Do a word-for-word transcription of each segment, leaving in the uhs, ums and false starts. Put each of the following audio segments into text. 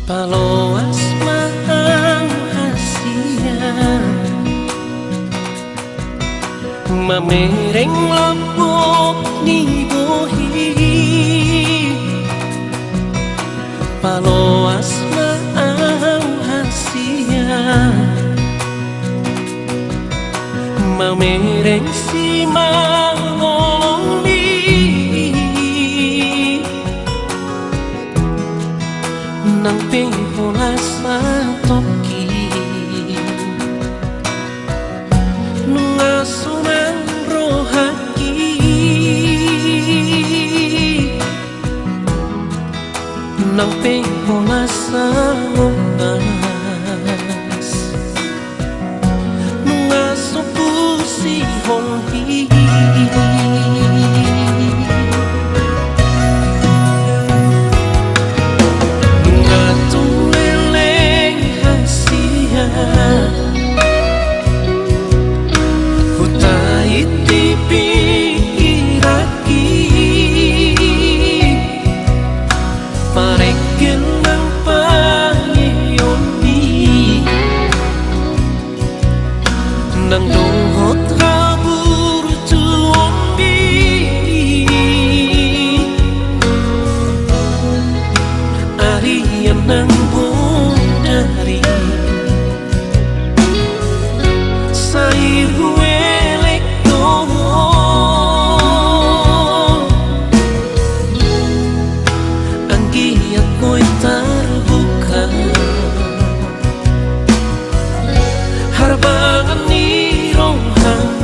Paloas ma au hasian, mamereng lambok ni bohi. Paloas ma au hasian, mamereng simangolongmi. Nang pe holan satongkin, nunga sonang rohangki. Nang pe holan salombas, nunga so pusihon i. Nunga tung leleng hasian, huta i di pikiranki. Parengkel nang pangeonmi, nang dohot haburjuonmi. Arian nang bodari, sai huelek do ho. Anggiat boi tarbuka harbangan ni roham.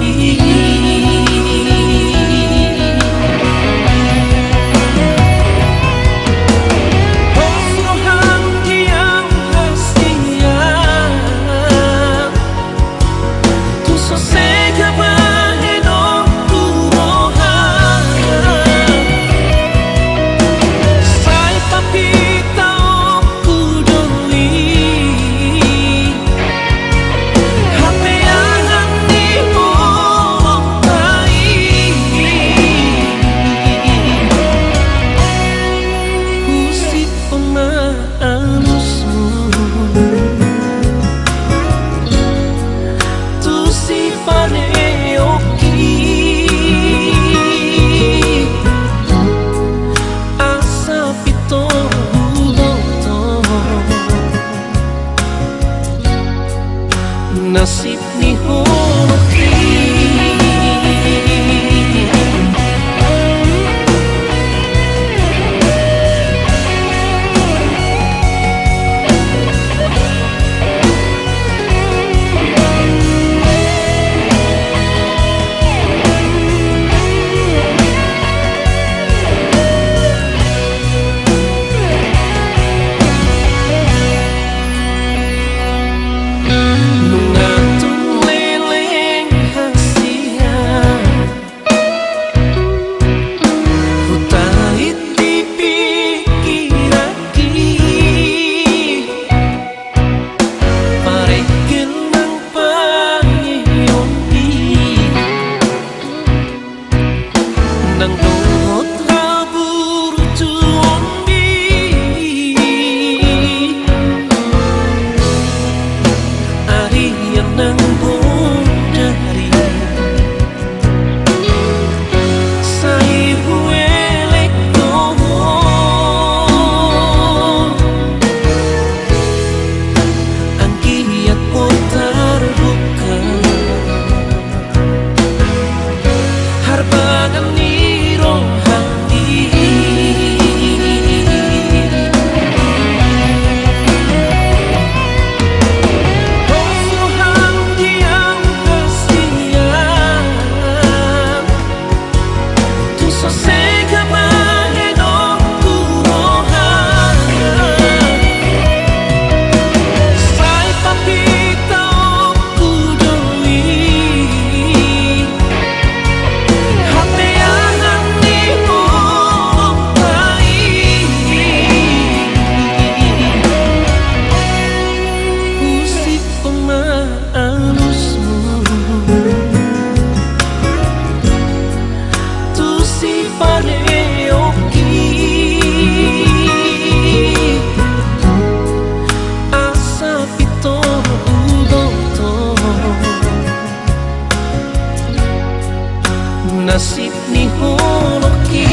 Nasib ni holongki.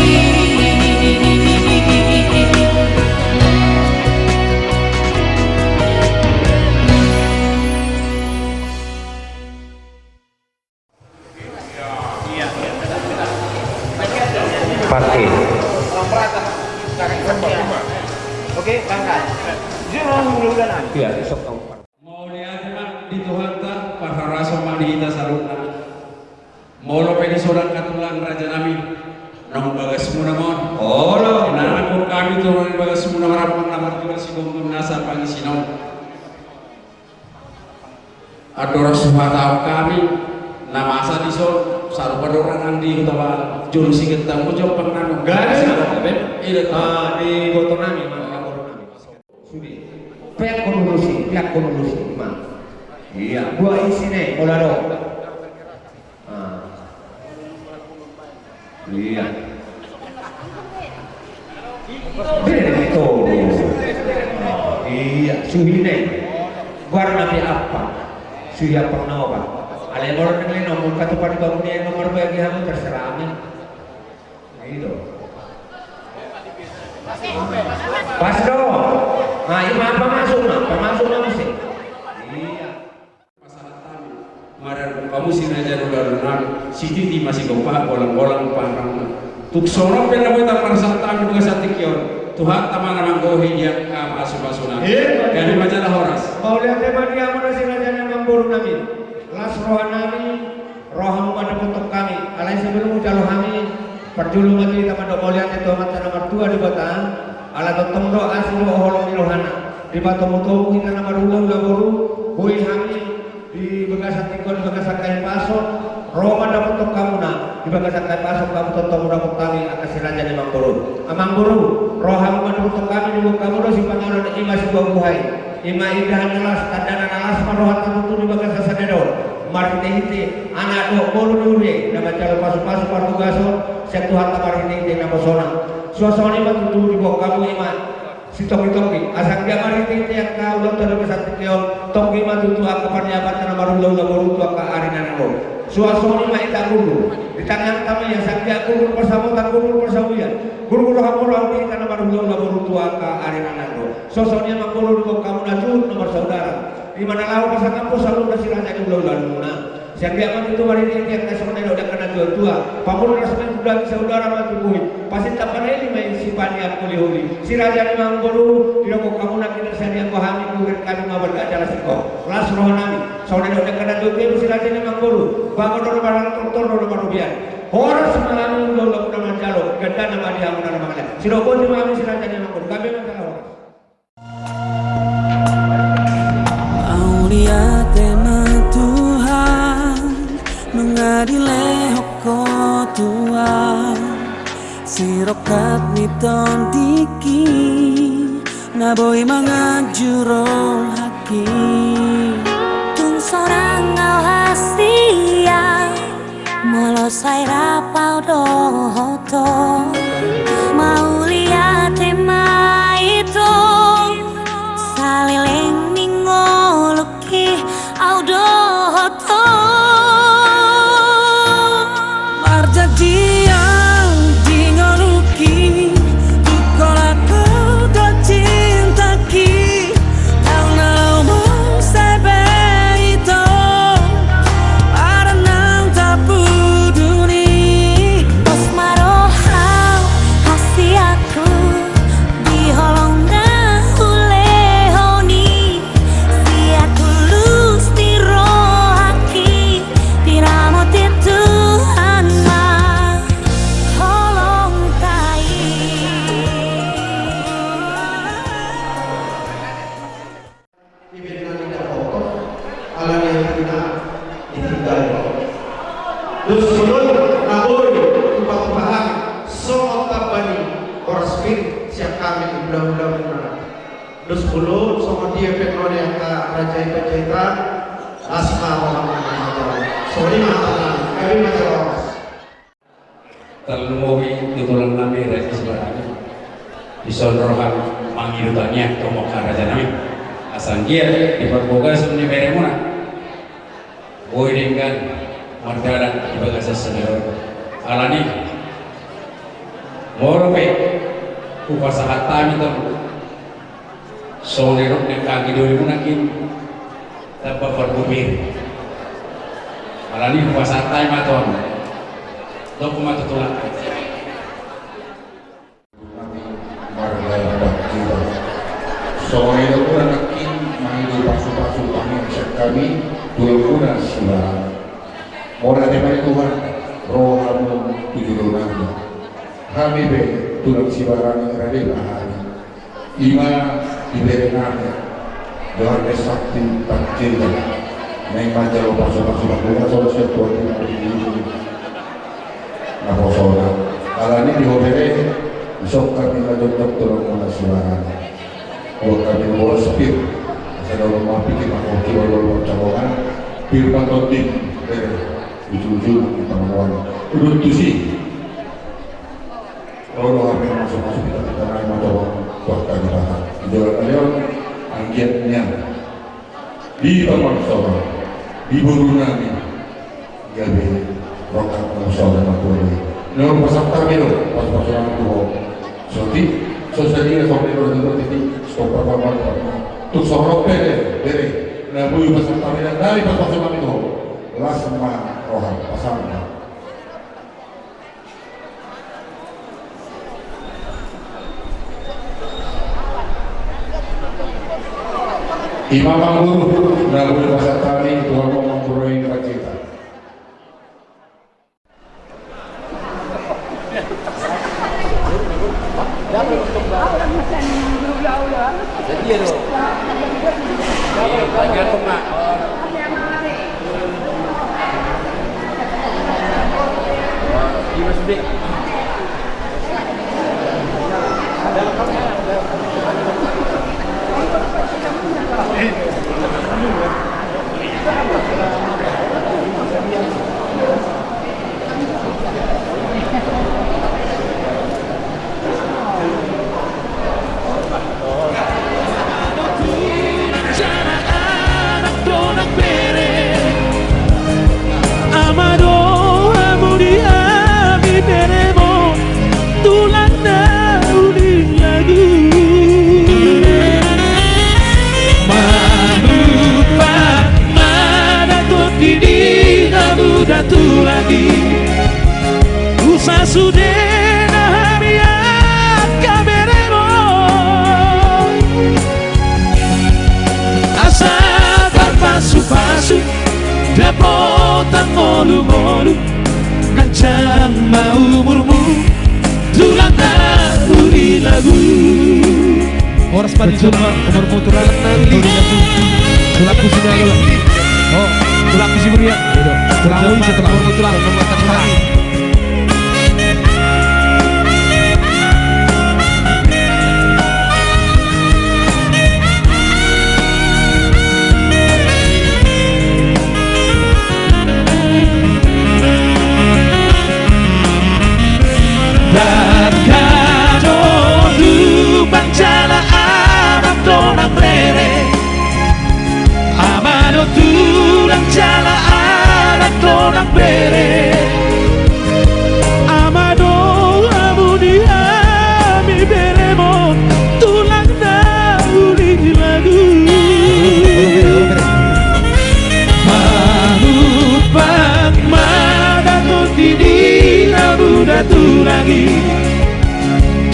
Pakai. Oke, angkat. Iya, sok tahu. Mauliate ma di Tuhanta, parhorasan ma di hita saluhutna. Molo pe dison angka tulang raja nami, naung bagasmuna ma on. Olo. Inangan hami tulang bagasmuna, marhaha na martua sigomgom nasa pangisina on. Andorang so huhatahon hami, na masa dison, sarupa do nang di huta ba, jolo sigentang, jolo pernah nang. Gabe ma. Iya. Ah, di boto nami, ma, di boto nami. Sude. Peak ko lulusi, peak ko lulusi, ma. Iya, dua isi ne, molo adong. Ah. Iya. Bere to. Iya, suhi ne. Goarna pe apa? Suhi apa na apa? Alai molo nang le nomor katu padi bangun dia nomor bagi hamu terserah amin. Gitu. Pas do. Nah, ima pamasuk na, pamasuk na muse. Iya. Pasahat hami, marhite hamu si raja ni hulahula nami, sititi ma sigompa, bolangbolang pangarahutna. Tung songon on pe na boi marsahat hami di bagasan tingki on, Tuhanta ma na manggohi di angka pasupasu nami. Iya. Gabe ma jala horas. Mauliate ma di hamu na si raja ni amangboru nami. Las roha nami, rohamu ma dapothon hami, alai sebelum hujalo hami, parjolo ma tu hita mandok mauliate tu Amanta na martua Debata, ala tongtong do asi dohot holong ni rohana, dipatomutomu hita na marhulahula boru, boi hami di bagasan tingki on, di bagasan hahipason, ro ma dapothon hamuna, di bagasan hahipason hamu tongtong mudapot hami angka si raja ni amangboru. Amangboru, rohamu ma dapothon hami, diboan hamu do sipanganon, ima sibuhabuhai. Ima indahan na las, tanda na las ma rohanta tutu di bagasan sadari on. Marhitehite anak dohot boru ni huria na manjalo pasupasu parbogason sian Tuhanta marhitehite naposona. Suang songon i ma tutu diboan hamu ima sitongkitongki. Asa anggiat marhitehite angka ulaonta di bagasan tingki on, tonggi ma tutu angka parniapanta na marhulahula boru tu angka ari na naeng ro. Suang songon i ma hita guru, di tangan hami asa anggiat guru parsamotan, guru parsaulian, guruguru hamu roha di hita na marhulahula boru tu angka ari na naeng ro. Suang songon i ma guru diboan hamu na juhut na marsaudara. Ima na laho pasangaphon saluhutna si raja ni hulahula muna. Sai anggiat ma tutu marhitehite angka songon na nidok ni angka na tuatua. Pamurnas ma i tu daging, saudara ma tu bohi. Pasinta pareli ma i sipaneang holiholi. Si raja ni amangboru, didok hamu nangkin na sadian bo hami, huhut hami ma marga jala singkop. Las roha nami. Songon na nidok ni angka na tuatua, si raja ni amangboru. Bagot do na marhaha, tortor do na marrobean. Horas ma hami hulahula muna manjalo, gandana ma di hamu na mangalean. Sidok boti ma hami si raja ni amangboru, gabe ma jala horas. Mauliate ma Tuhan, nunga dilehon Ho Tuhan sirongkap ni tondingki, na boi manganju rohangki. Tung sonang au hasea, molo sai rap au dohot ho. Mauliate ma i tu saleleng ni ngolungki, au dohot ho. Marjanjian di ngolungki, tung holan ho do cintangki. Naung na lomo sai be ito, marnang tapuduni. Pos ma roham, haseaku, di holong na hulehon i. Sian tulus ni rohangki, diramoti Tuhan ma holongta i. Ibe na nidapothon, ala ni hita ditinggali. Dos bolon na boi dipatupa hami songon tamba ni horas pirit sian hami hulahula muna. Dos bolon songon dia pe nuaeng angka raja i panjaitan, las ma roha ni raja. Songon i ma hata nami, gabe ma jala horas. Tarlumobi tu tulang nami Raja Sibarani. Dison roham mangido tangiang tu hamu angka raja nami, asa anggiat di parbagason ni beremuna boi denggan mardalan di bagasan sadari on. Alani i, molo pe hupasahat hami tong songon na nidok ni angka anggi dolimuna nangkin, tamba parbubir. Alani i hupasahat hami ma tong, tong ma tulang. Nami marlae bangkita. Songon na nidokmuna nangkin, mangido pasupasu pangido sian hami, tulangmuna Sibarani. Mauliate ma di Tuhan, ro hamu tu jolonami. Hami pe tulang Sibarani, rade ma hami. I ma ibebere nami Johannes Sakti Panjaitan. Naeng manjalo pasupasu, pasupasu sian Tuhan di naposona. Alani i, di ho bere, dison hami ma jongjong tulangmuna Sibarani. Buat hami bolas pir, asa daon ma pikir, mangkoki, baru-baru parcabangan, pir ma tondi bere, ujung-ujung di pangomoan. Udut tusi. Ro do hami masumasu, hita-hita nai ma tobang, buat hami bata. Di jalan na leon, anggiat nian di pamangsoran, di boru nami, gabe rongkap na so ada na kuali. Na hupasahat hami do pasupasu nami tu ho. Songon i, so sadia songon i do, tu stop apa apa. Tung songon on pe, bere, na boi hupasahat hami, na boi pasupasu nami tu ho. Las ma roham, pasahat ma. I ma amang boru, na boi pasahat hami tu hamu amang boru i, Panjaitan. Ama do hamu di hami beremon, tulang na uli lagu. Manumpak ma da tondi di hamu da tulang i. Husa sudena hami angka beremon, asa tarpasupasu dapotan ngolu-ngolu, ganjang ma umurmu, tulang na uli lagu. Horas ma di jolma, umurmu tulang, uli lagu. Tulangku Sinaga. Oh, tulangku Siburian. Tulangku Siburian, umurmu tulang. Dangka do tulang jala anak dongan bere. Ama do tulang jala anak dongan bere. Ama do hamu di hami beremon, tulang na uli lagu. Manumpak ma da tondi di hamu da tulang i.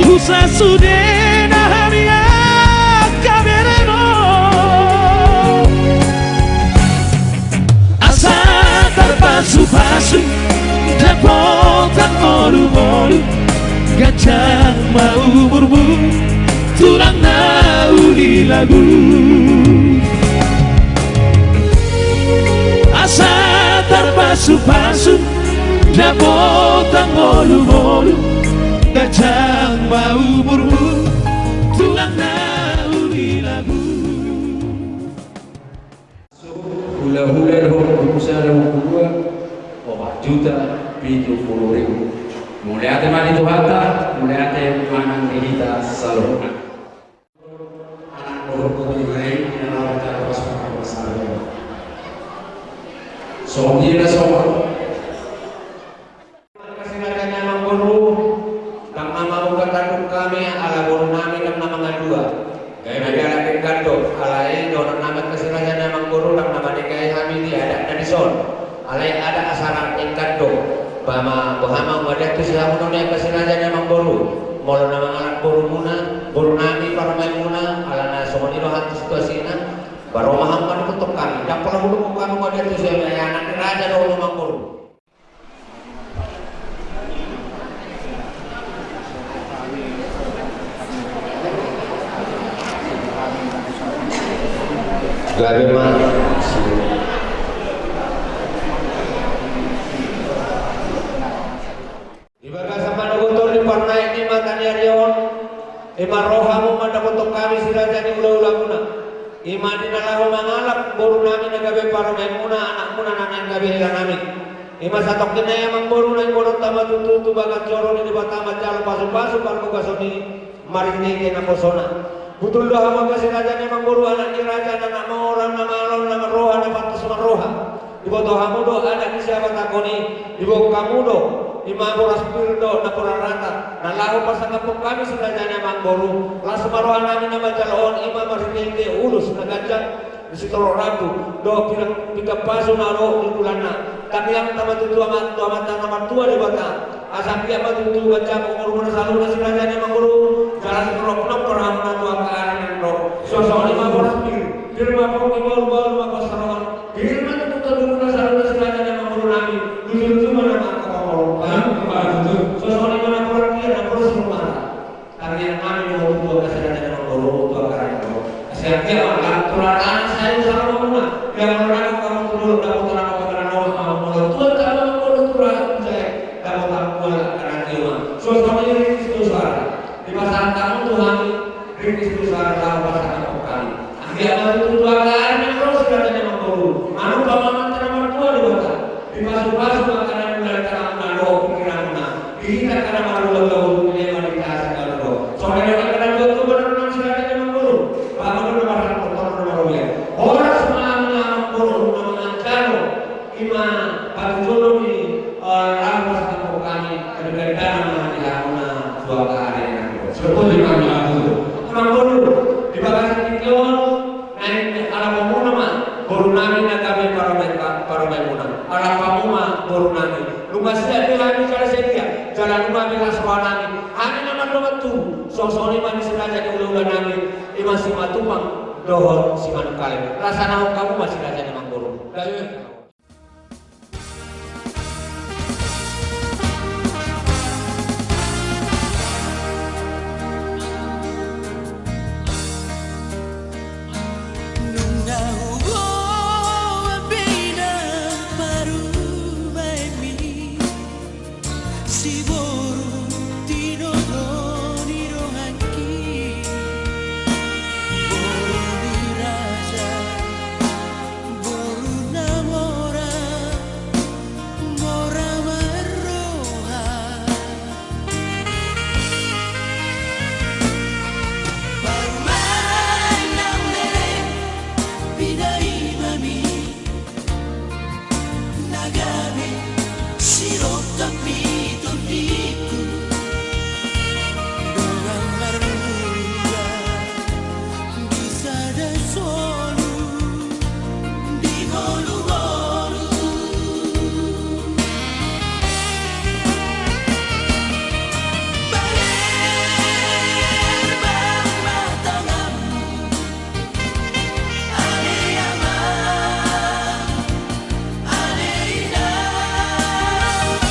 Husa sudena hami angka beremon, asa tarpasupasu dapotan ngolu-ngolu, ganjang ma umurmu, tulang na uli lagu. Asa tarpasupasu dapotan ngolu-ngolu, ganjang ma umurmu, tulang na uli lagu. Hula-hula dohot buku sada, buku dua, opat juta pitu pulu ribu. Mauliate ma di Tuhanta, mauliate ma nang di hita saluhutna. Anak dohot boru na lain, na laho tarpasupasu. Songon i na somal. Ingkon do, ba ma boha ma, ungkap tu si hamu do, ni angka si raja ni amangboru. Molo na mangalap borumuna, boru nami parumaenmuna, alana songon i do hata situasina. Ba ro ma hamu manungkun hami, ndang pola hudok hami, ungkap tu si hamu, anak ni raja do hamu amangboru. Gabe ma. Di bagasan manogot ni parnaek ni mata ni ari on, i ma ro hamu mandapothon hami si raja ni hulahulamuna. I ma di na laho mangalap boru nami na gabe parumaenmuna, anakmuna na naeng gabe hela nami. I ma satongkin nai amangboru, naeng boanonta ma tutu tu bagas joro ni Debata manjalo pasupasu parbogason i marhitehite naposona. Butul do hamu angka si raja ni amangboru, anak ni raja, na mora, na malo, na marroha, na pantas marroha. Diboto hamu do adat ni siabatahon i, diboan hamu do, i ma boras pir dohot napuran rata na laho pasangaphon hami si raja ni amangboru. Las ma roha nami na manjalo on, i ma marhitehite ulos na ganjang di sitorop rambu dohot pinggan pasu na ro di bulanna. Tangiangta ma tutu tu Amanta na martua Debata, asa anggiat ma tutu ganjang umurmuna saluhutna si raja ni amangboru, jala sitorop pinompar hamuna tu angka ari na naeng ro. Songon i ma boras pir, pir ma pongki, bahulbahul ma pansamotan. Pir ma tutu tondimuna saluhutna si raja ni amangboru nami, lujuluju ma nang angka pangolop. Songon i ma napuran pir, napuran siluman. Tangiang nami do tu angka si raja ni amangboru tu angka ari na naeng ro. Asa anggiat ma nang tu rarana sai saur matua. Ia molo nang hamu tu dolok, dapotan hamu pangalaho, molo tu angka amangboru tu raja i, dapotan hamu angka na tio ma. Songon i ringkot tu soara. Dipasahat hamu tu hami ringkot tu soara laho pasangaphon hami. Anggiat ma tutu tu angka ari na naeng ro si raja ni amangboru, manumpak ma Amanta na martua Debata. Dipasupasu ma angka na nilalahi tanganmuna dohot pingkiranmuna. Di hita angka na marhulahula, di hita angka na marhulahula. Songon i do angka na tuatua, boru nami si raja ni amangboru. Bahen do na marhata, boru na marhata. Horas ma hamuna amangboru na manganjalo. I ma patujolo ni, eh, laho pasangaphon hami, gabe gandana ma di hamuna tu angka ari na naeng ro. Songon i ma. Amangboru, di bagasan tingki on, naeng alap hamuna ma boru nami na gabe parumaen, parumaenmuna. Alap hamu ma boru nami. Nunga siap be hami jala sadia, jala nunga be las roha nami. Hami na mandongan tubu, songon i ma di si raja ni hulahula nami, i ma Simatupang dohot Simanungkalit. Laksanaon hamu ma si raja ni amangboru. Nunga huboan be inang parumaenmi, siboru tinodo ni donganki, boru ni raja, boru na mora, mora marroha. Parumaen na umele, pinaimami, na gabe sirongkap ni tondingku, dongan marmula di sada solu, di ngolungolu. Bager bang ma tanganmu, ale amang, ale inang.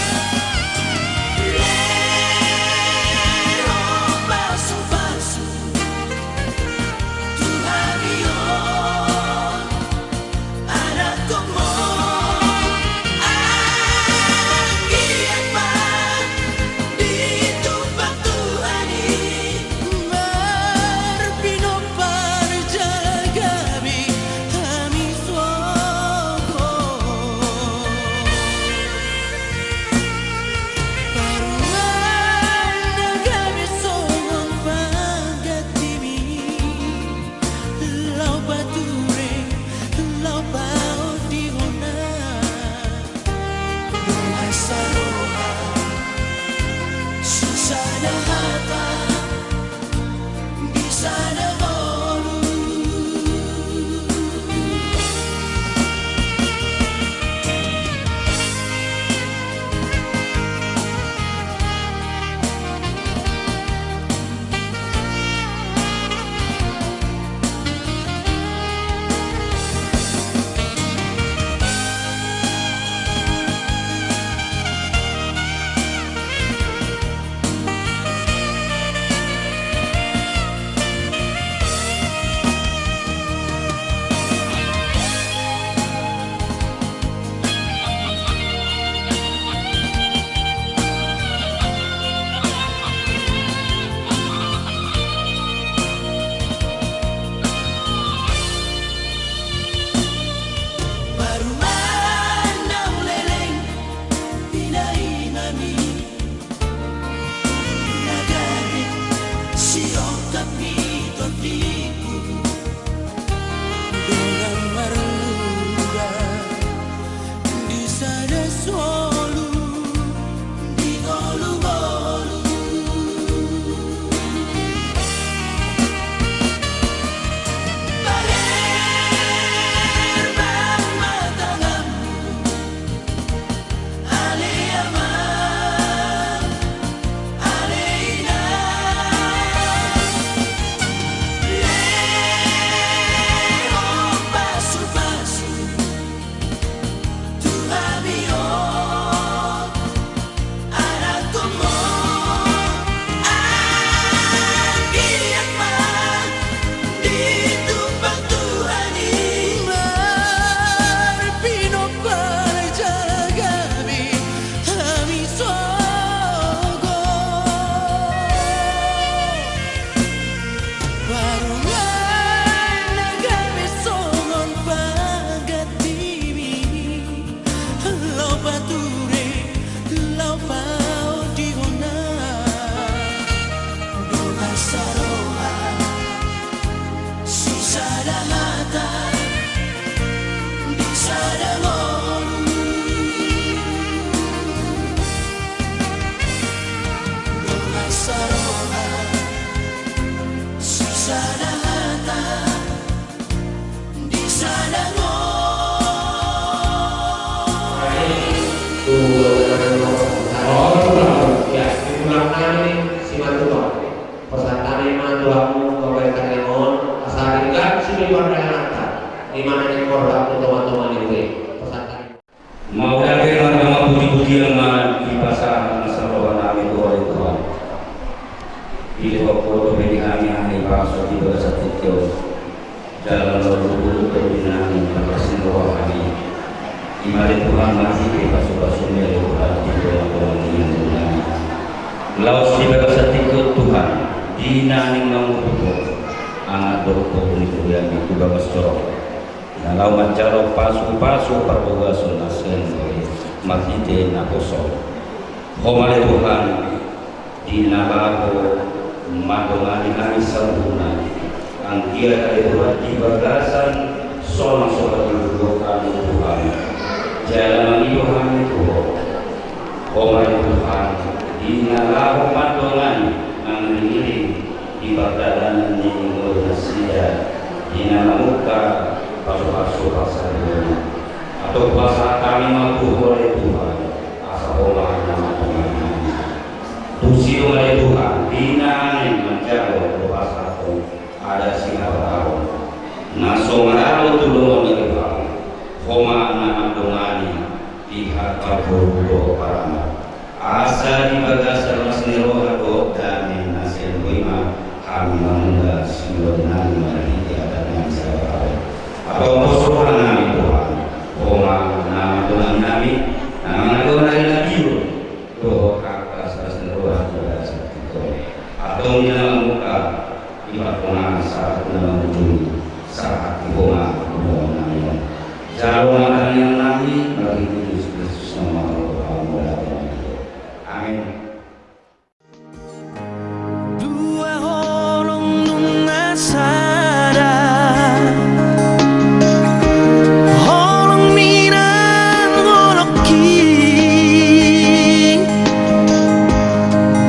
Marhite pasu-pasuMi ale Tuhan di tonga-tonga ni angka dongan nami. Laos di bagasan tingki on Tuhan, di na naeng mangurupi Ho angka dohot ni huriaMi tu bagas joro. Na laho manjalo pasu-pasu parbagason na sian Ho i marhite naposoM. Ho ma ale Tuhan, di na laho mandongani hami saluhutna, anggiat ale Tuhan di bagasan sonang so patuduhon Tuhan. Jala mangido hami tu Ho. Ho ma ale Tuhan, di na laho mandongani, mangiring-iring di pardalanan ni ngolu nasida, di na mamungka pasu-pasu parsahaton. Antong hupasahat hami ma tu Ho ale Tuhan, asa Ho ma na mandongani hami. Tusi do ma ale Tuhan, di na naeng manjalo pasahaton adat sinaporahon na so maralo tu lomon ni Tuhan, Ho ma na mandongani pihak parboru dohot paranak. Asa di bagasan las ni roha dohot dame na sian Ho i ma hami mangula sinuan nami marhite adat nami sinaporahon. Antong pos roha nami Tuhan, Ho ma na mandongani hami, na mangadopi ari na biur dohot angka las ni roha di bagasan tingki on. Antong di na mamungka, di partongaan sahat na mangujungi, sahat di Ho ma tu lomon nami on. Jalo ma tangiang nami marhite Jesus Kristus na mangolu hami. Amen. Dua holong nunga sada, holong ni na nangolongki.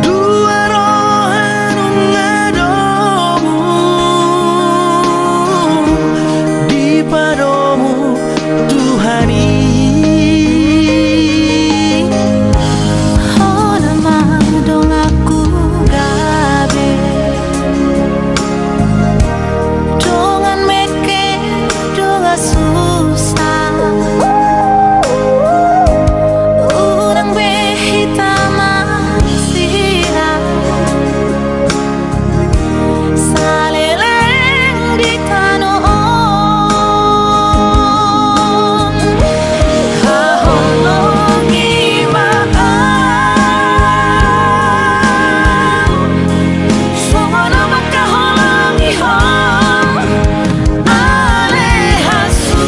Dua roha nunga domu dipadomu Tuhan i. Ho nama donganku gabe, dongan mekeng, dongan susa. Unang be hita masilang saleleng di tano on. Haholongi ma au songon na mangkaholongi ho ale hasudungan.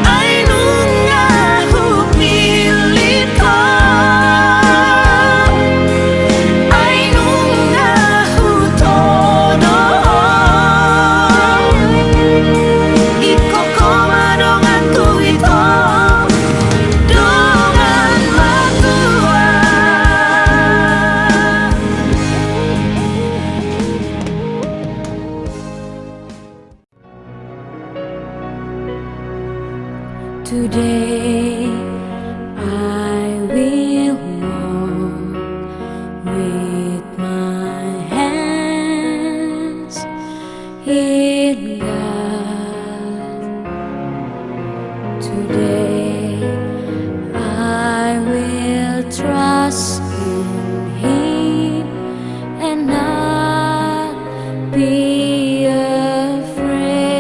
Ai nunga hupillit ho, ai nunga hutodo ho. Ingkon ho ma donganku ito, dongan matua. Today I will walk with my hands in God. Today I will trust in Him and not be afraid,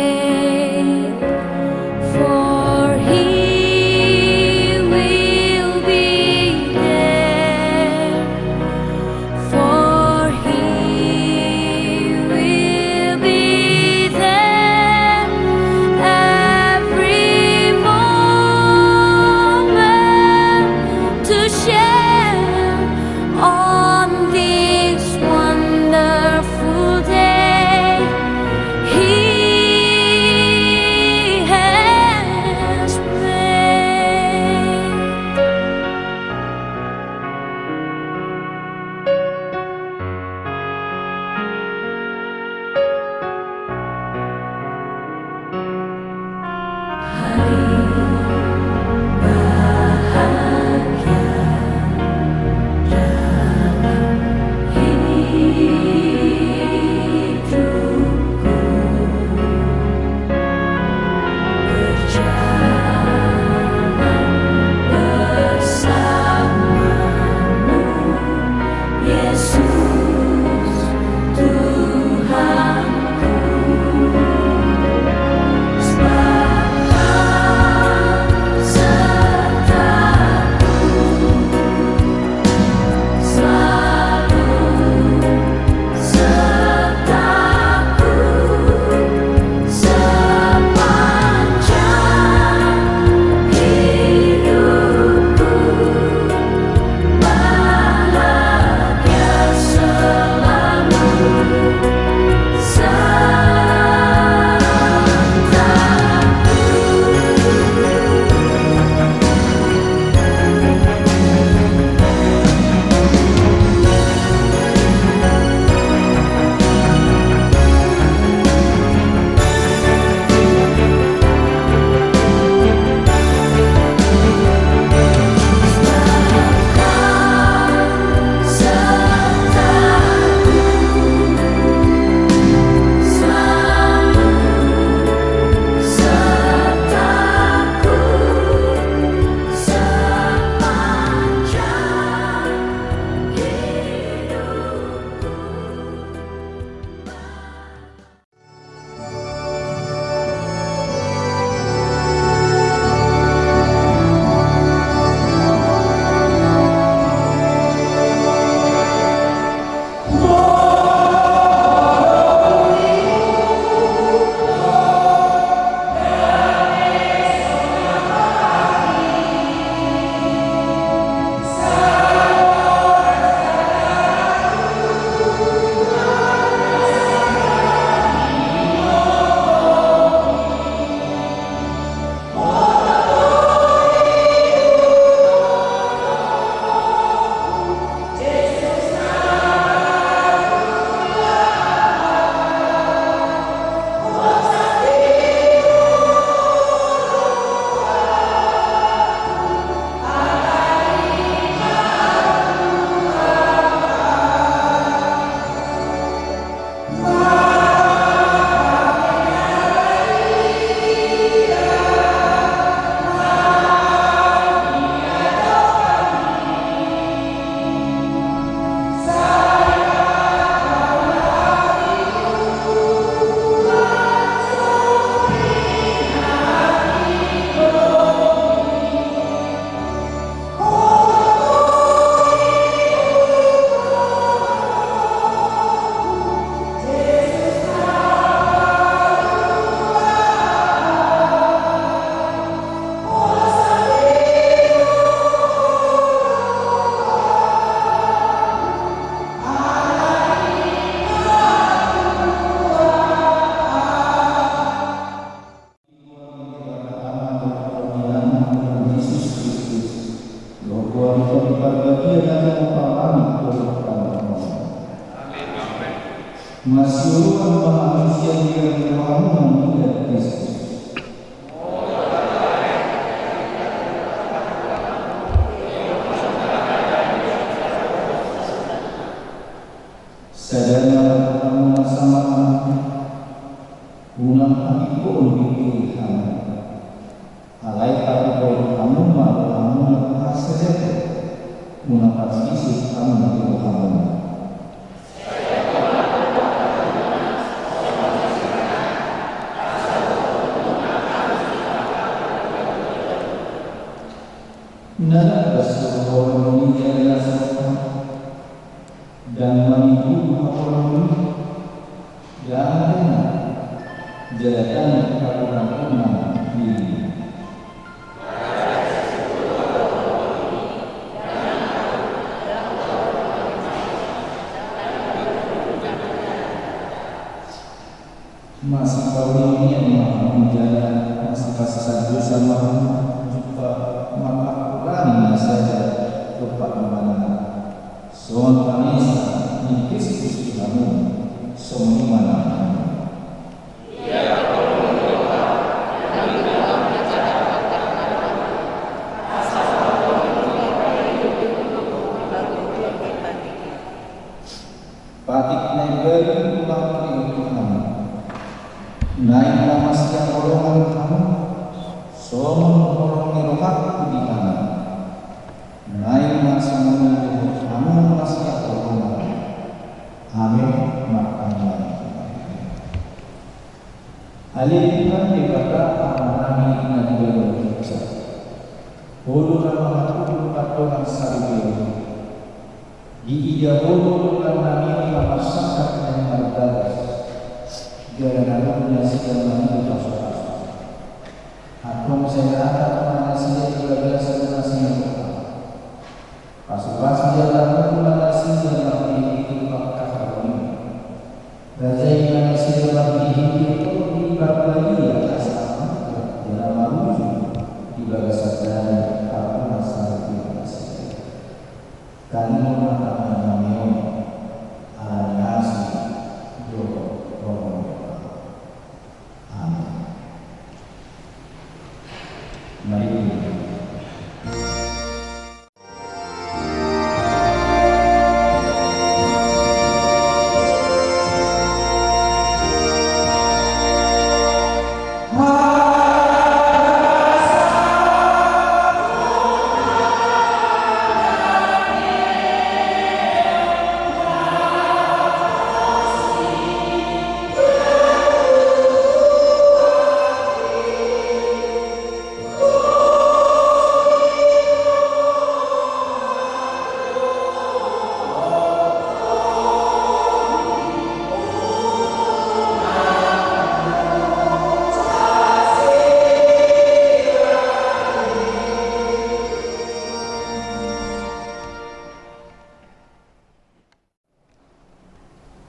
for He will be there, for He will be there every moment. Masioloan ma hami sian digan ni rohamu na mulia Kristus. Sada ma rohamu na samangan, unang hatimboon diri hamu. Alai hatimboon hamu ma rohamu na hasadaon, unang parsisip hamu di rohamuna. Na lapas rohamu di na sopan, ndang mangihuthon haporluan, ndang denggan, jala ndang pagunahon diri. Masipaulingin ma hamu jala masipasahat dosa ma hamu, jumpa manghaporluhon na sada dompak manang. Songon panesa ni Kristus di hamu, songon i ma nang hamu. Patik na imbaru mangkirihon hamu. Naeng ma masihaholongan hamu, songon holong ni rohangku di hamu. Naeng ma songon i dohot hamu masihaholongan. Amen. Martangiang. Ale Tuhan Debata Amanami na di banua ginjang, Ho do na mangaturhon pardongan saripeon. Diida Ho do dongan nami on na marsangkap naeng mardalan, jala na adong nasida mangido pasupasu. Antong sai rata ma nasida di bagasan na sinaroha. Pasupasu jala atur ma nasida marhitehite pangkaharonami. Rajai ma nasida marhitehite tondi parbadia asa marmulia jala marujung di bagasan dalan pardongan saripeon nasida. Taringot ma tangiangnami on, ala ni asi dohot roha ni Debata. Amen. Mari.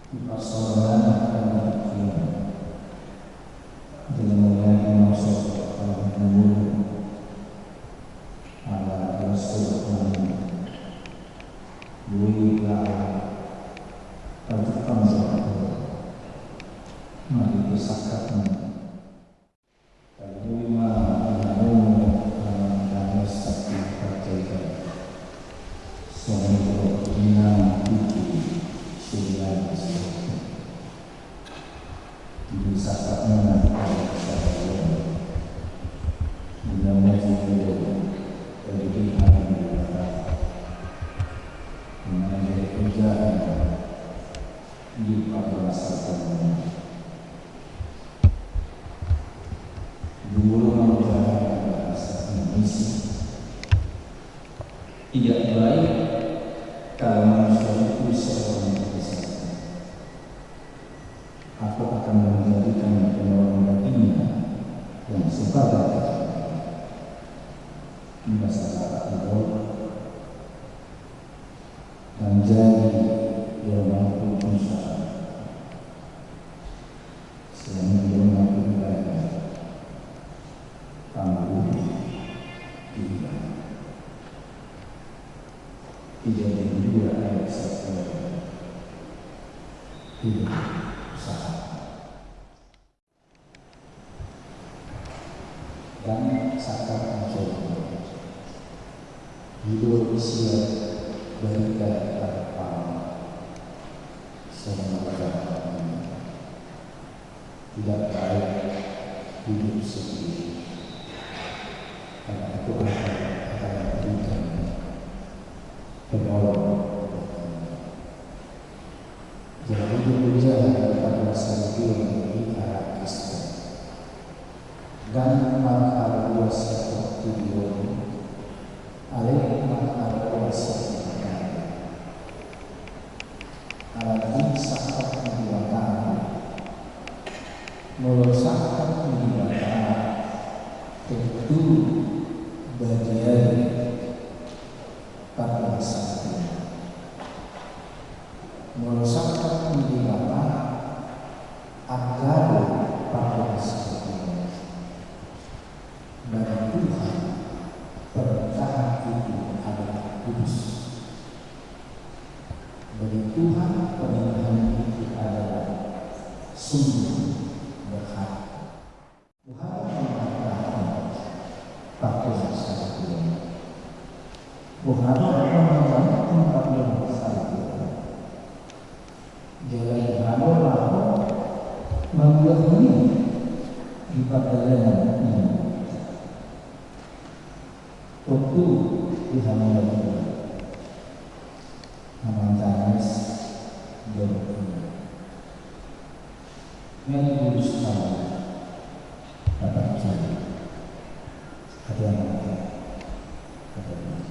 Dipasahat ma hami tu Ho, jala mauliate ma di son, ala ni na boi, ala ni na boi, boi laho pajumpang jo Ho, marhite sangkapMu. Tarlumobi ma di na lomo, Amang Danes Sakti Panjaitan, songon i dohot inang Kiki Suryani Suryani. Di sangkapmuna di parsaoran on, di na mangihut, di hami di Debata, di na jadi kerja di pangalasan. Dulu menggunakan bahasa Indonesia. Tidak baik kalau manusia itu seorang yang kesal. Aku akan menjadikan pengeluaran batinnya yang sepadan. Bahasa Batak itu menjadi yang mampu usaha. Sian i do na pinilaian pangulu di iba. Tiga puluh dua ayat satu. Tiga. Dan sangkap na jolo, didok sian Barita Tarpaming, songon na hujalo, tidak baik hidup sendiri. Karena itu akan, akan memberikan penolong. Jadi, itu hujaha di parsaoran ni hita Kristen. Ndang manghaluas saportibi on, alai manghaluas saportibi on. Alai sangkap ni Debata. Molo sangkap ni Debata, tontu badia do parsaoran. Molo sangkap ni Debata, angka do parsaoran. Bagi Tuhan, pernikahan itu adalah kudus. Bagi Tuhan, pernikahan itu adalah sungguh berharga. Boha do parsaoran? Boha do parsaoran? Jala boha do laho mangulahon i di pardalanan ni. Tontu di hamu na tua, na manganis dohot na mangulus hamu. Dapat jadi. Hadiah mata. Hadiah mata.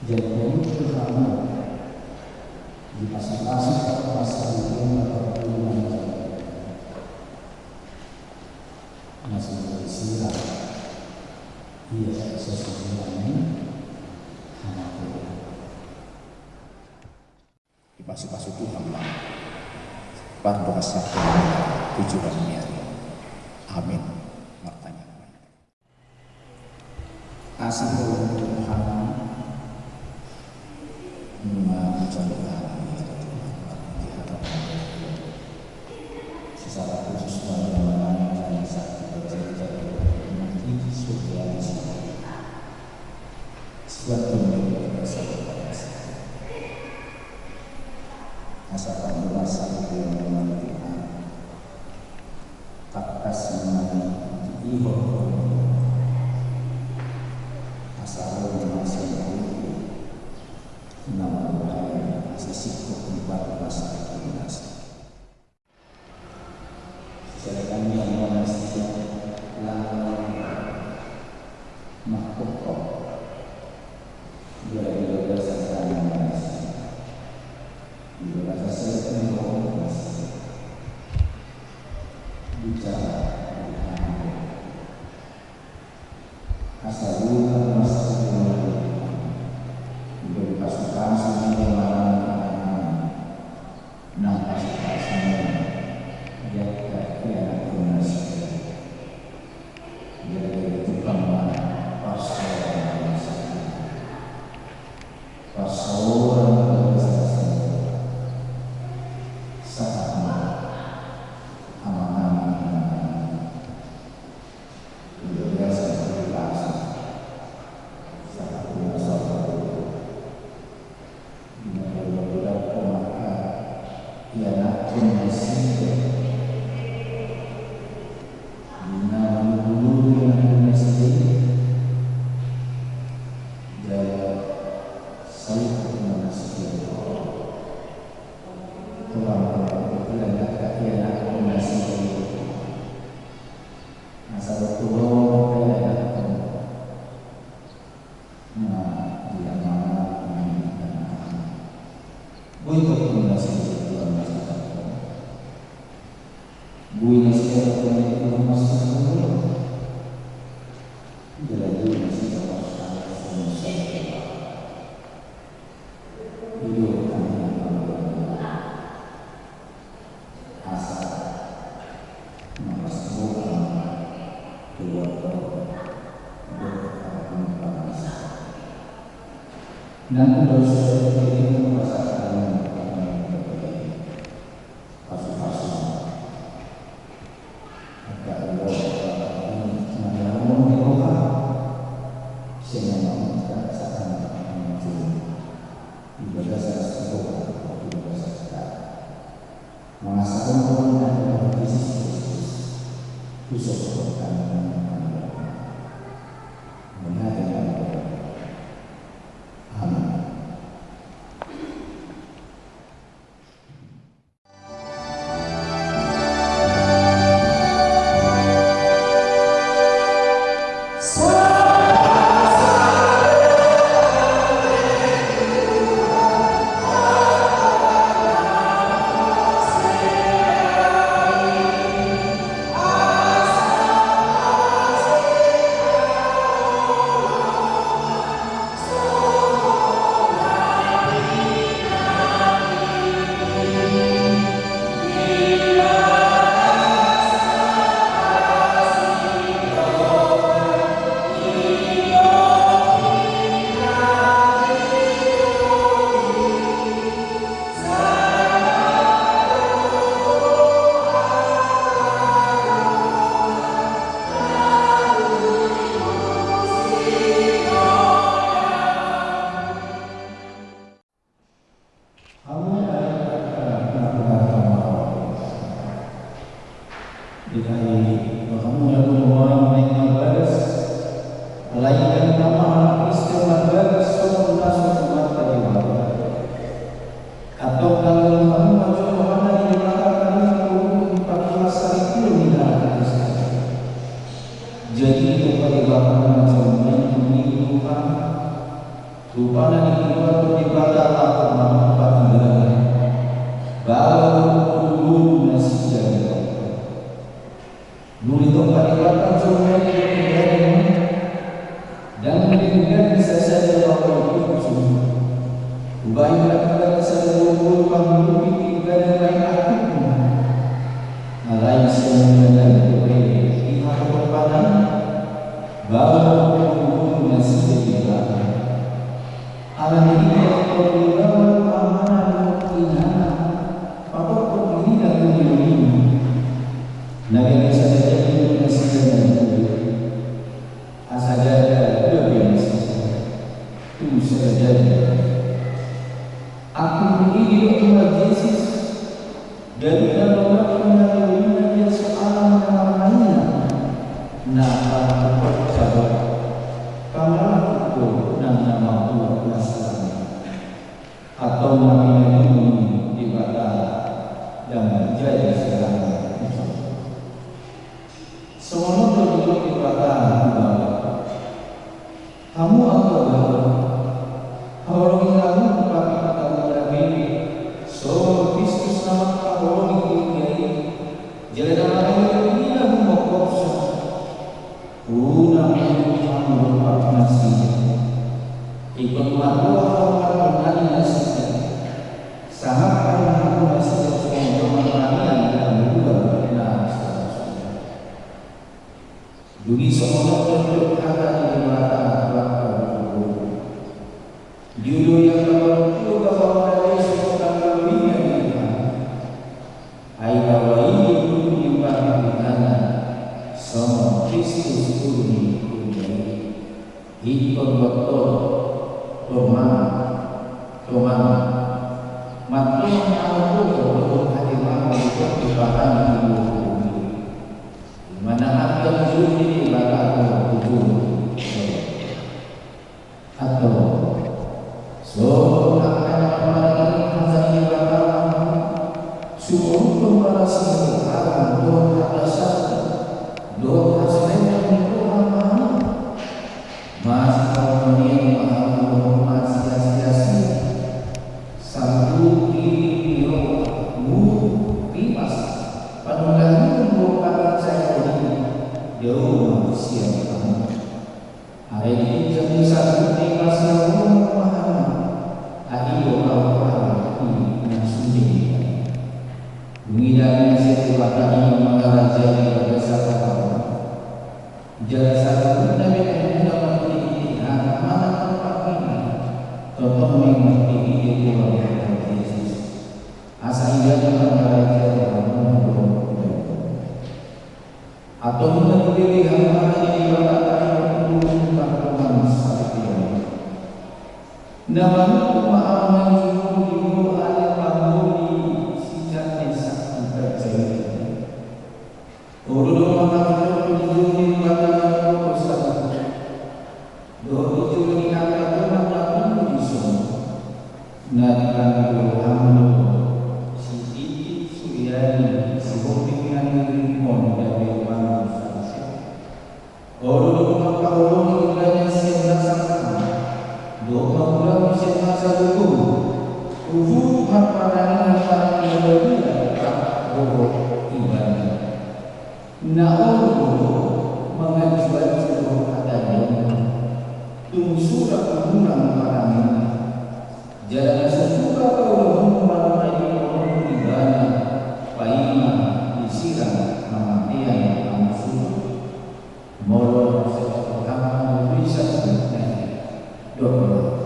Jadi, tontu hamu dipasupasu parsaoran na parpulu na jala masih berisiran. Ia, sesuai dengan harapan. Dipasupasu Tuhan ma pardohasanta tu joloan ni ari. Amin. Martangiang ma hita. Asi ni Tuhan, nunga dijalo hami di hata-Mu. Secara khusus, Tuhan, nunga nami jadi saksi bercerita di surga di sini. Sebab Tuhan, kita bersabar pada sini. Asa tak merasa itu yang mengerti. Tangkas ma diihot asa ro ma sian Tuhan. Nama Tuhan, asa singkop di batu asa dinas. Silakan yang mana siap lawan mahkotop. Bila-bila berasa sayang masih. Bila rasa sayang masih. Bicara. Asa ulang masih. Bila pasukan sini. Nang pasukan sini. Dia tak kira pun masih. Jadi, tukang parsaoran. Parsaoran. Sahat ma. Amanami. Biasa. Sahat ma. Di na mangulahon nasida, di na mangulahon nasida, jala saikut ma nasida. Tulang-tulang, di na mangulahon nasida, asa dohot tulang-tulang. Nah, dia mana ini dan boi tongtong nasida, Tuhan, nasida. Boi nasida, Tuhan, nasida. Jala boi nasida, Tuhan, nasida. Ido kami yang paling. Asa mamastikan keluarga berkeadilan. Dan kembali seperti itu merasakan. Pas Di bagasan sikola, di bagasan sikola. Mangasahon Tuhan Tuhan Yesus Kristus, tu sosoton kami. Melihat yang kami. Amin. Alai dang na maha Kristen marbagas songon na so tumata Debata. Antong tangihon hamu ma jolo hata ni Debata, na panuhuk ni patua saripeon ni halak Kristen. Jadi ditompa Debata ma jolo naeng tumundalhon Tuhan. Rupana dibuat Debata laho manompa ibana. Baru unduk nasida. Dung ditompa Debata jolma i, dang denggan sasada laho ipujung. Umbahen dang denggan sada gogo pangulupi ibana lain atikna. Alai songon i ma dope dihapotopan i. Baru unduk nasida ibana. Alani i ingkon dibahen amana dohot inana, patorop dirina tu diri. Na gabe sada daging do nasida na dua. Asa gabe dua pe nasida tu sada daging. Akhirna i didok ma Jesus. Gabe na lomak na dua i na dia so alam na marmaina. Na parpotpot sabot. Pamalakuhon nang na mambuat na salama. Antong na pinangido ni Debata dang manjadi salama. Songon on do didok Debata tu hita. Hamu angka bapa, haholongi hamu tu partingkian na gabe, songon Kristus na mangkaholongi Huria i, jala na mangadopi i na humongkopsa. Unang mangihut hamu dompak nasida. Ingkon marroha hamu mardongan nasida. Sangap hamu nasida songon dongan na nian di hamu na saur. Dung i songon on do didok hata ni Debata tu angka boru. Di ujung ni angka boru, didok ma hata ni Debata. Ai baoa i do boru ni parpingkiran, songon Kristus boru ni Huria i. Ingkon botohon, tongan, tongan. Mantong anak boru dohot haemongan di partingkian i. Manang angka juru ni Debata tu juru. Antong songon angka na mangalangka hata ni Debata, sumurut ma marasi dohot hata sahit, dohot hasalean ni roha ma. Masiparumaen ma hamu dohot masiasiasian. Sambut ni roha, muruk, rimas, panunggalihon dohot panginsahion i, jauh ma sian hamu. Alai di ginjang ni sambut ni masiaroha ma hamu. Ai do au hal i na sundeng. Dung i dame ni si Debata i mangarajai bagasan hamu. Jala saluhutna be na denggan marhite-hite hata manang pangkataion, tongtong ma i marhite-hite goar ni Tuhan Jesus. Asa i do na mangarajai hamu dohot. Antong nunga dibege hamu hata ni Debata, na mangihuthon hamu saripeon. Na mangihuthon ma hamu Masa hukum, hukum marparange parange na badia dohot ibana. Na olo do manganju-anju dohot hata ni on, tung so ra hurang parangena. Jala na so tung paboahon marmai on ibana, paima disirang hamatean hamu suhut. Molo na so tung hurang bisa suhut nai. Dohot.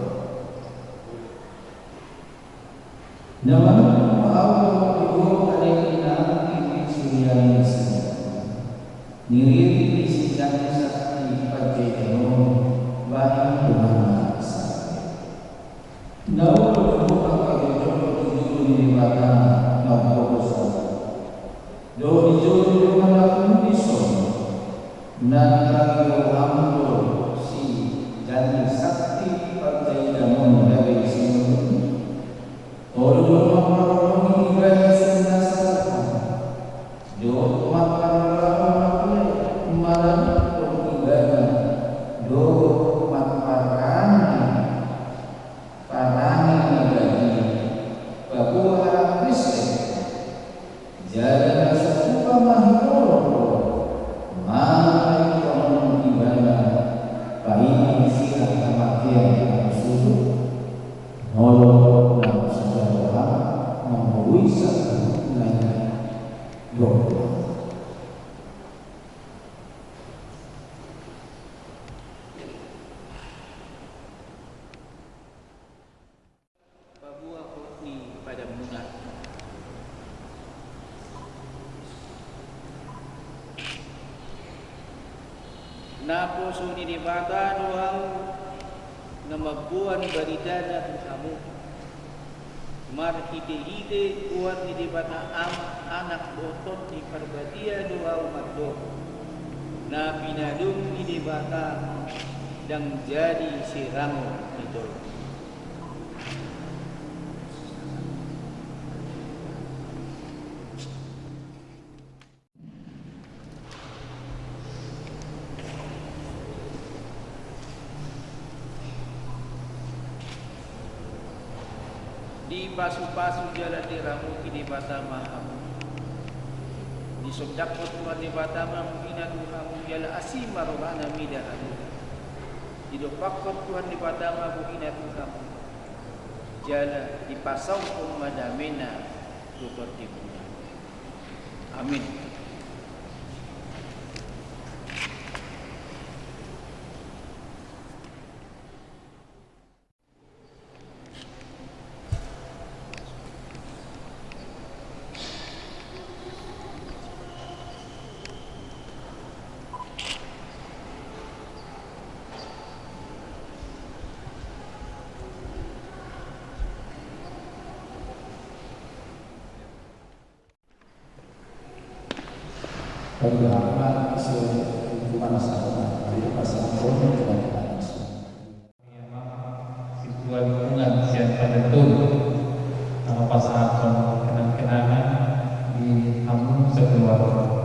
Na manungkun ma au dohot ho ale inang, i ma sirian ni si Dani. Niririt ni si Dani sakti panjaitan on bahen donganna sahali. Na olo do ho pajoujou tu jolo ni Debata na umboto sahali. Dohot di jolo ni dongan na pungu dison, na dipangido hamu do si Dani sakti panjaitan on gabe sinondukmu? Olo do mamparoloi ibana sian nasa rohana, dohot mamparoloi manantuhon ibana, dohot mamparani parange na badia, paboa halak Kristen. Jala na so tung paboahon ibana, paima disirang hamatean hamu suhut. Molo na so tung hurang, mangoloi sahat nai. Dohot. Paboahon ni padanmuna. Naposo ni Debata do au na mamboan baritana tu hamu. Marhitehite goar ni Debata Ama, Anak dohot Tondi Parbadia do au mandok, na pinadum ni Debata ndang jadi sirangon ni jolma. Dipasupasu jala diramoti Debata ma hamu. Disondangkon Tuhan Debata ma bohina tu hamu jala asi ma rohana mida hamu. Didompakkon Tuhan Debata ma bohina tu hamu. Jala dipasaorhon ma damena tu tondimuna. Amin. Paboa ma ise hukuman sahat, paboa ma ise hukuman sahat. Ketua lingkungan sian Padan Toru, na pasahathon kenang-kenangan di hamu sakeluarga.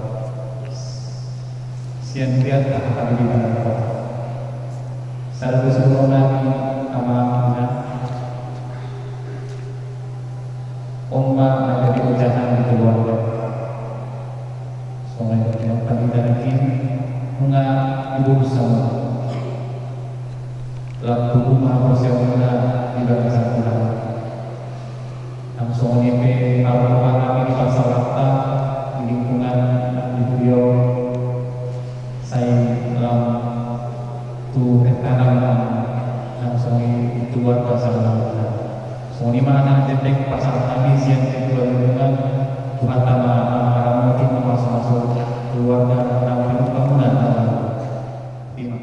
Sian biar tahan di dalam kota. Sada do sumurona ni ama ina. On ma na jadi ojahan di keluarga. Songon i do, yang penting tadi nunga diurus sama. Lam tubu ma haporseaonmuna di bagasan Tuhan. Nang songon i pe, arupa hami di parsaoranta di lingkungan di huria on, sai lam tu hetanan nang songon i di keluarga saluhutna. Songon i ma na jadi pasahat hami sian ketua lingkungan, Tuhanta ma na maramotion, mamasu-masu keluarga nang pangidoanmuna. Terima.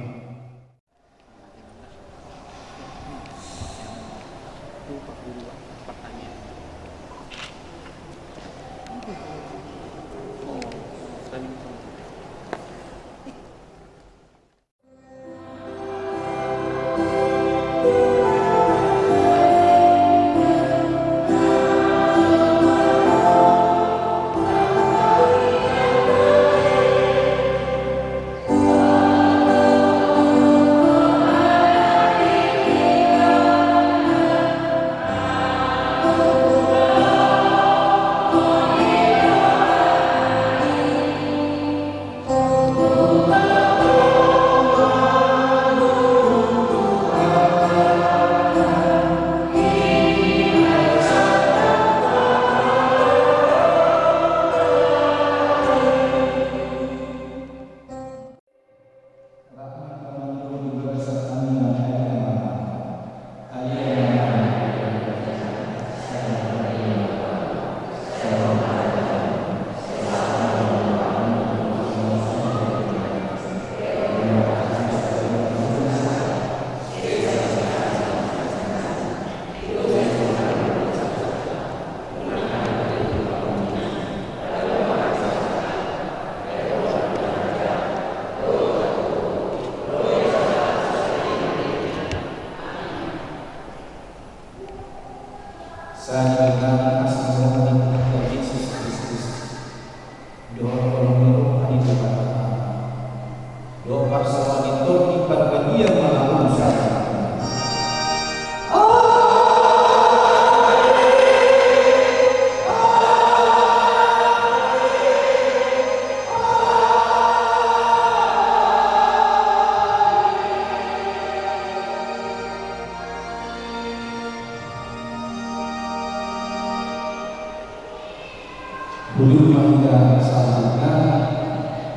Huduk ma hita saluhutna.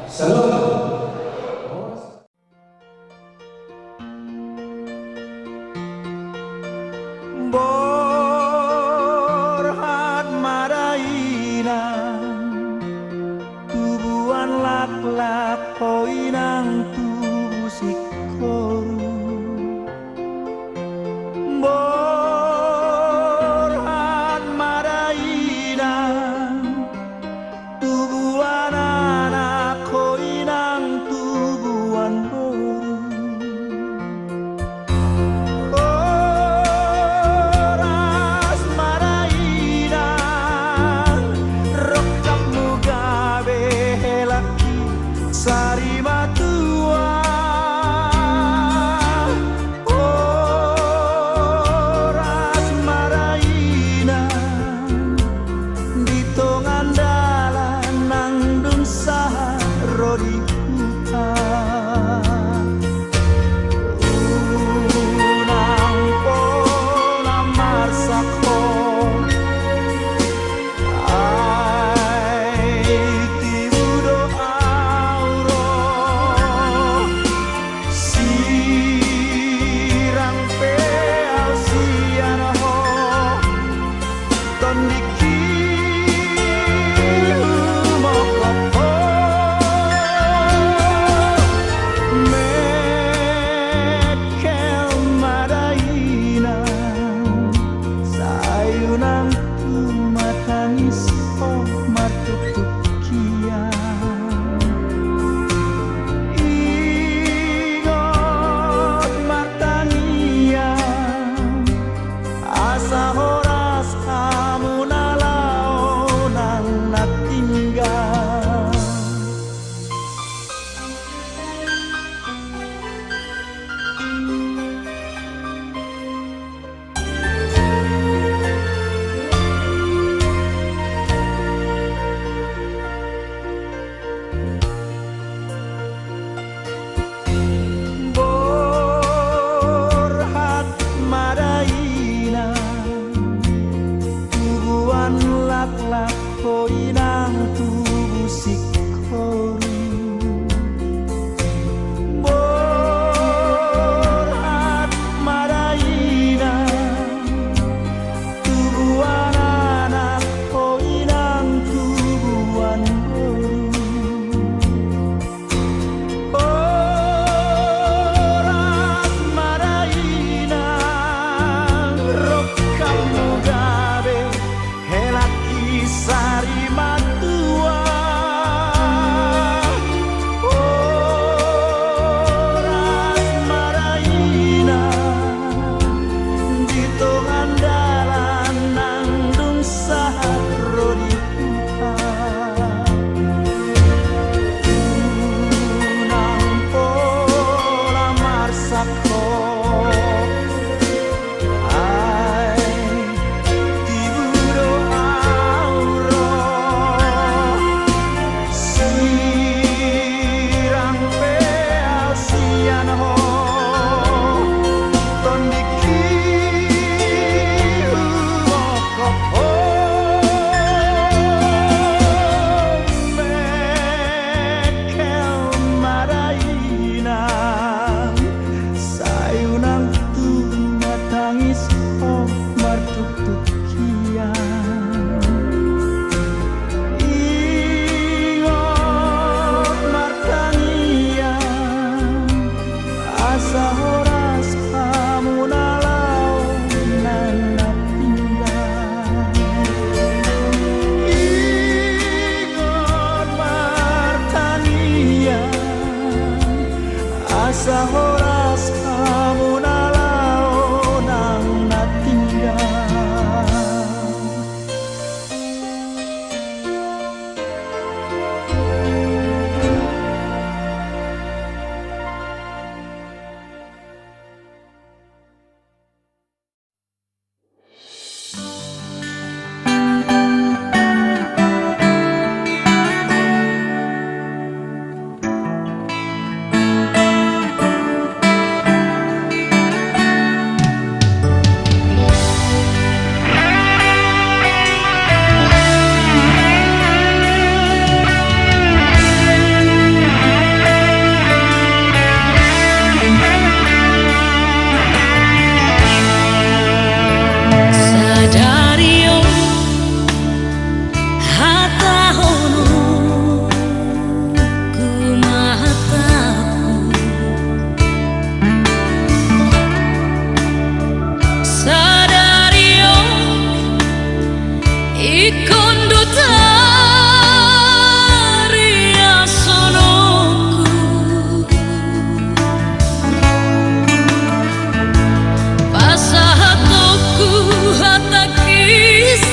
Salam. Borhat ma dainang, tubuan laklak ho inang tubu singkoru. Borhat ma dainang, tubuan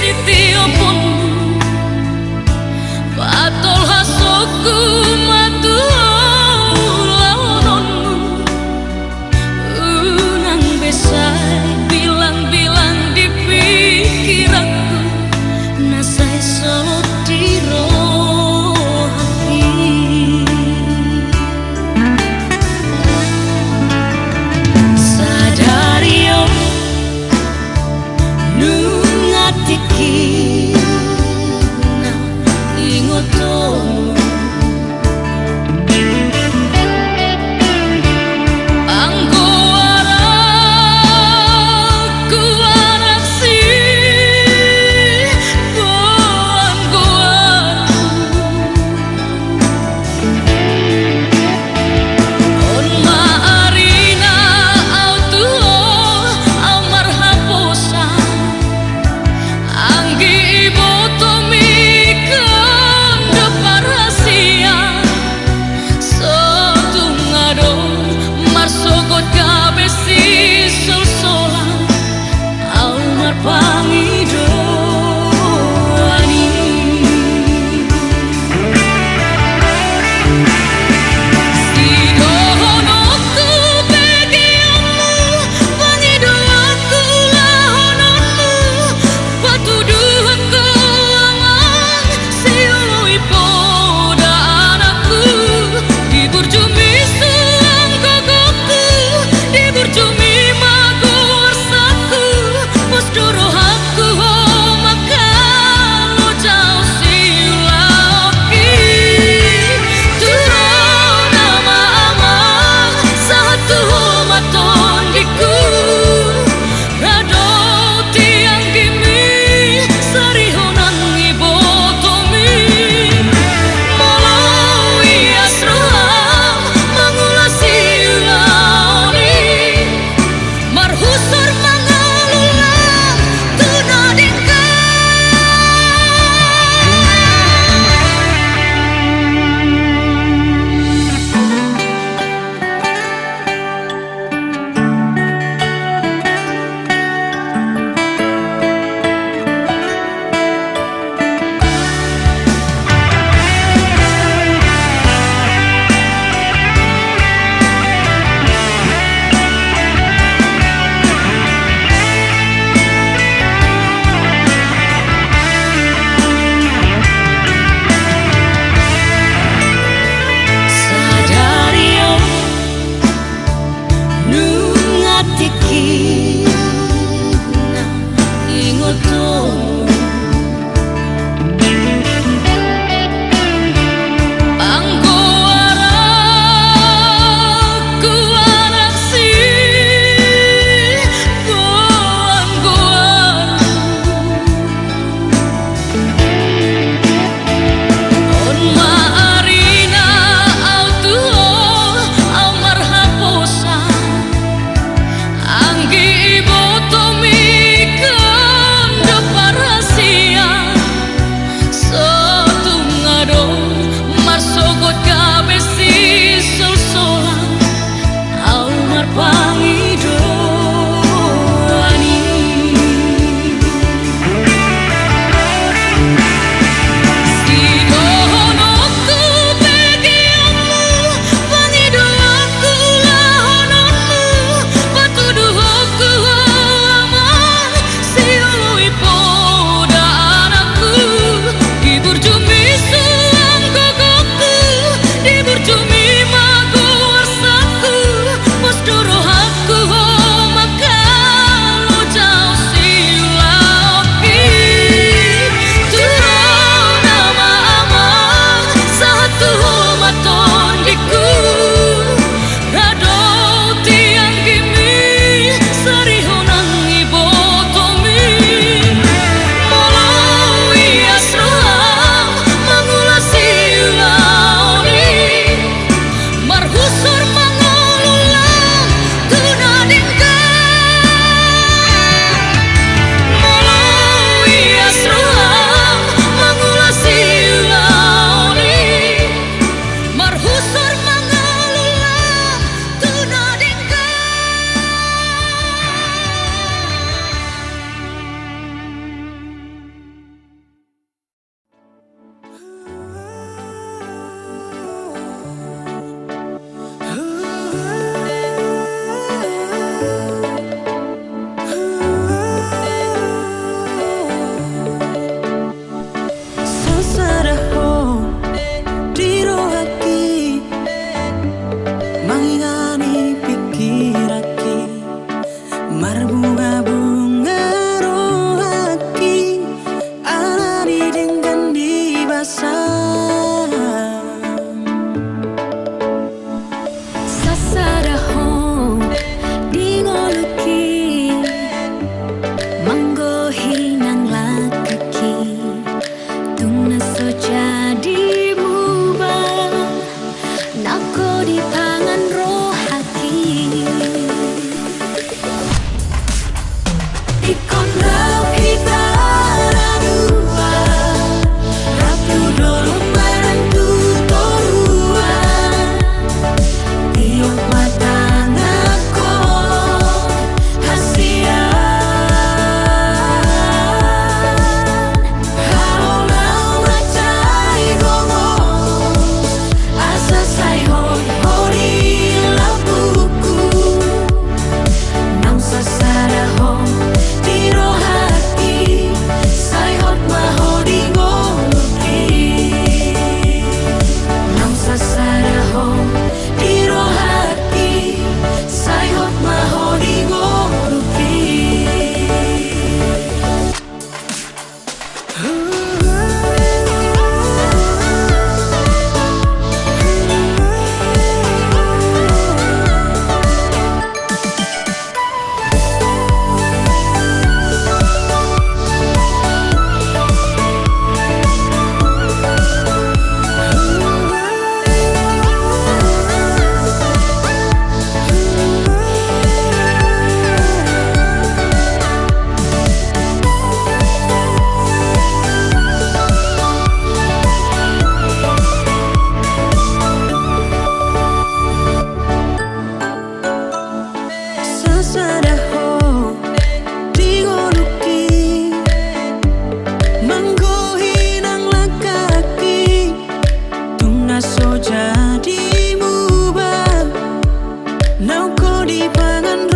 Tiopon patolhasonku ma tu ulaononmu. Unang be sai bilang-bilang di pikiranku na sai solot di rohangki. Sadari on nunga tingki Dipangan